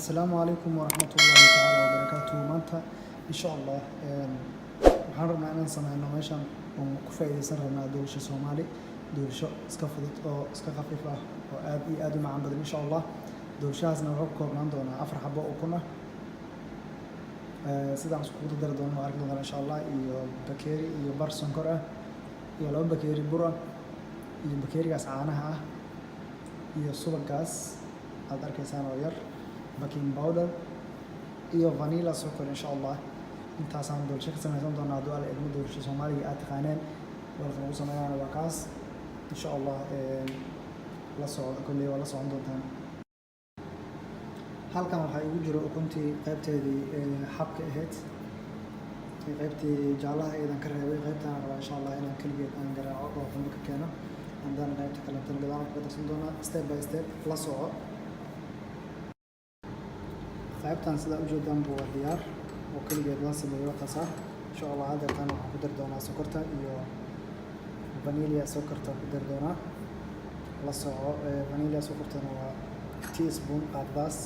Asalaamu calaykum waraxmatullaahi tacaala wabarakaatuhu. Maanta, insha Allah, waxaan rabnaa inaan sameyno meeshan oon ku faa'iideysan rabnaa doolsho Soomaali, doolsho iska fudud oo iska khafiif ah oo aad iyo aad u macaan badan, insha Allah. Doolshahaasna wuxuu ka koobnaan doonaa afar xabo oo ukun ah. Sidaan iskugu dari doono waa arki doontaan, insha Allah, iyo bakeeri iyo bar sonkor ah, iyo 2 bakeeri bur ah, iyo bakeerigaas caanaha ah, iyo subagaas aad arkaysaan oo yar, baking powder iyo vanilla sokor. Insha Allah, intaasaan doolsho ka sameysan doonaa hadduu Alla idmo. Doolsho Soomaaliga aad taqaaneen weelka lagu sameeyana waa kaas, insha Allah. La socdo, kolley waa la socon doontaan. Halkan waxaa igu jiro ukuntii qaybteedii xabka ahayd, qaybtii jaalaha iyadan ka reebay. Qaybtaan rabaa, insha Allah, inaan keligeed aan garaaco oo xumbo ka keeno. Haddana qaybta kalentana gadaal kaga darsan doonaa, step by step la soco. Qaybtan sidaa ujeedaanba waa diyaar oo keligeed waan sameeyey, waa taasaa, insha Allah. Haddeertaan waxaan ku dari doonaa sokorta iyo vanilla sokorta ku dari doonaa, la soco. Vanilla sokortana waa teaspoon, qaaddaas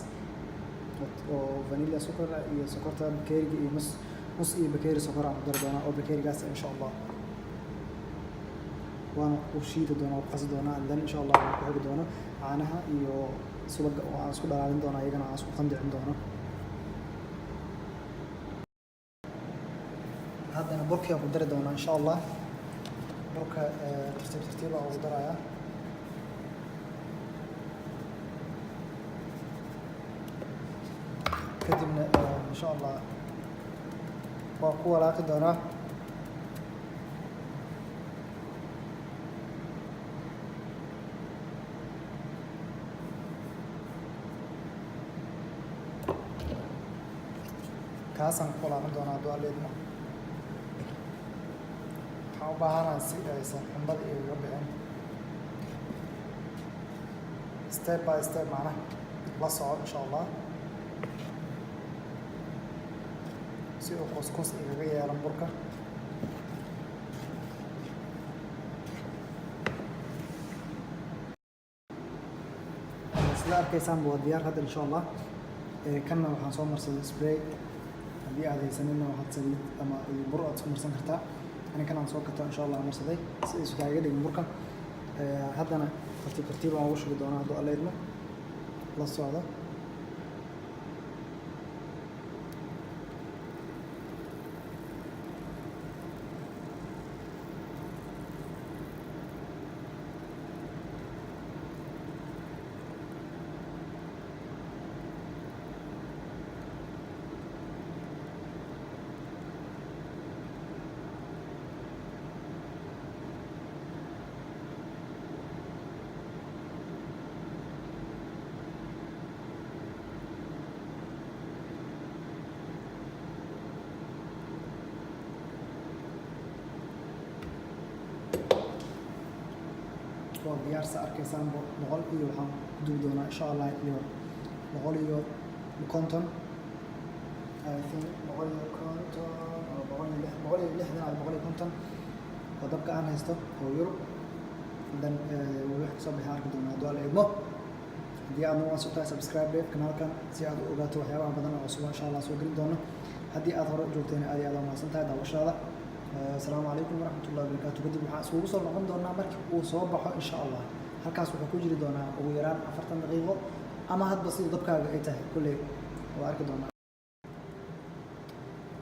oo vanilla sokor ah, iyo sokorta bakeeriga iyo nus nus iyo bakeeri sokor aan ku dari doonaa oo bakeerigaas, insha Allah. Waana ku shiidi doonaa, ku qasi doonaa, and then, insha Allah, waan ku xigi doono caanaha iyo subaga oo aan isku dhalaalin doono, iyagana aan isku qandicin doono. Haddana burkii aan ku dari doonaa, insha Allah. Burka tartiib tartiib aan ugu darayaa. Kadibna, insha Allah, waa ku walaaqi doonaa. Kaasaan ku walaaqan doonaa hadduu Alla idmo. Waxaan u baahanahay si aysan xumbada igaga bixin, step by step macnaha la soco, insha Allah, si uu kuskus igaga yeelan burka. Sida arkaysaanba waa diyaar hadda, insha Allah. Kanna waxaan soo marsaday spray. Haddii aad haysanina, waxaad saliid ama iyo bur aad isku marsan kartaa. Ani kan aan soo gato, insha Allah, marsaday si aysan kaaga dhigin burka. Haddana tartiib tartiib aan ugu shubi doonaa hadduu Alla idmo, la socda. Waa diyaar, sa arkaysaan. Boqol iyo waxaan ku dubi doonaa, insha Allah, iyo 150, I think 150 ama 106, 160 ama 150 oo dabka aan haysto oo Yurub. Then wax kasoo bixi arki doonaa hadduu Alla idmo. Haddii aad nagu cusub tahay, subscribe dheh kanaalkan si aad u ogaato waxyaabaha badan oo cusub, insha Allah, soo gelin doono. Haddii aad hore u joogtayna, aad iyo aad waa mahadsan tahay daawashadaada. Asalaamu calaykum waraxmatullahi wabarakaatu. Kadib waxaan iskugu soo noqon doonaa markii uu soo baxo, insha Allah. Halkaas wuxuu ku jiri doonaa ugu yaraan 40 daqiiqo ama hadba sida dabkaaga ay tahay. Kolley waa arki doonaa.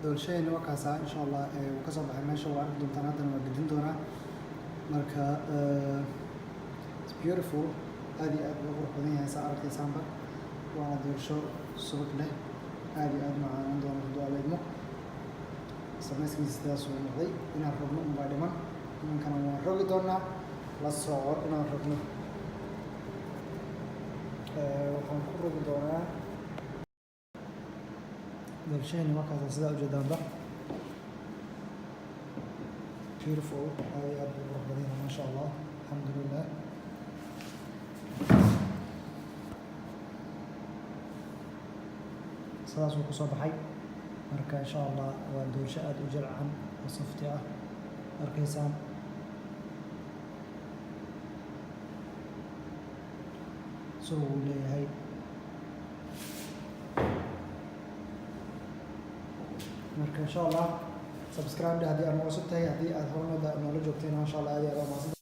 Doolshaheenna waa kaasaa, insha Allah. Wuu ka soo baxay meesha, waa arki doontaan. Haddana waa gedin doonaa. Marka it's beautiful, aad iyo aad buu u qurux badan yahay, saa arkaysaanba. Waana doolsho subag leh, aad iyo aad u macaanan doona hadduu Alla idmo. Samayskiisa sidaas uu noqday. Inaan rogno unbaa dhiman. Iminkana waan rogi doonaa, la soco. Inaan rogno, waxaan ku rogi doonaa doolshaheenni. Markaas sidaa ujeedaanba, beautiful, aad iyo aad buu qurux badan yahay, maasha Allah, alxamdulilah. Sidaas uu kusoo baxay. Marka, insha Allah, waa doolsho aada u jilcan oo soft ah, arkaysaan. So uu leeyahay. Marka insha Allah subscribe dheh haddii aad nagu cusub tahay. Haddii aad hore noola joogtayna, masha Allah, aad iyo aad waa mahadsan.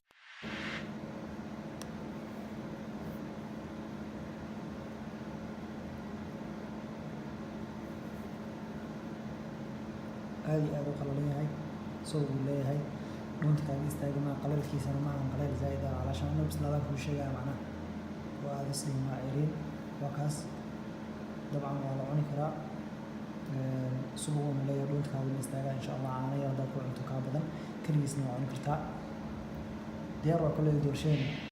Aad iyo aad u qalalan yahay, subag uu leeyahay, dhuunta kaaga istaagi maa. Qalalkiisana ma ahan qaleel zaaid ah, calaashaan inuu bislaadaan kuu sheegaya macnaha oo aad isdhihin waa ceyriin. Waa kaas, dabcan waa la cuni karaa, subaguuna leeyahay, dhuunta kaagama istaagaa insha Allah. Caano yar haddaad ku cunto kaa badan, keligiisna waa cuni kartaa. Diyaar waa kolley doolshadeena.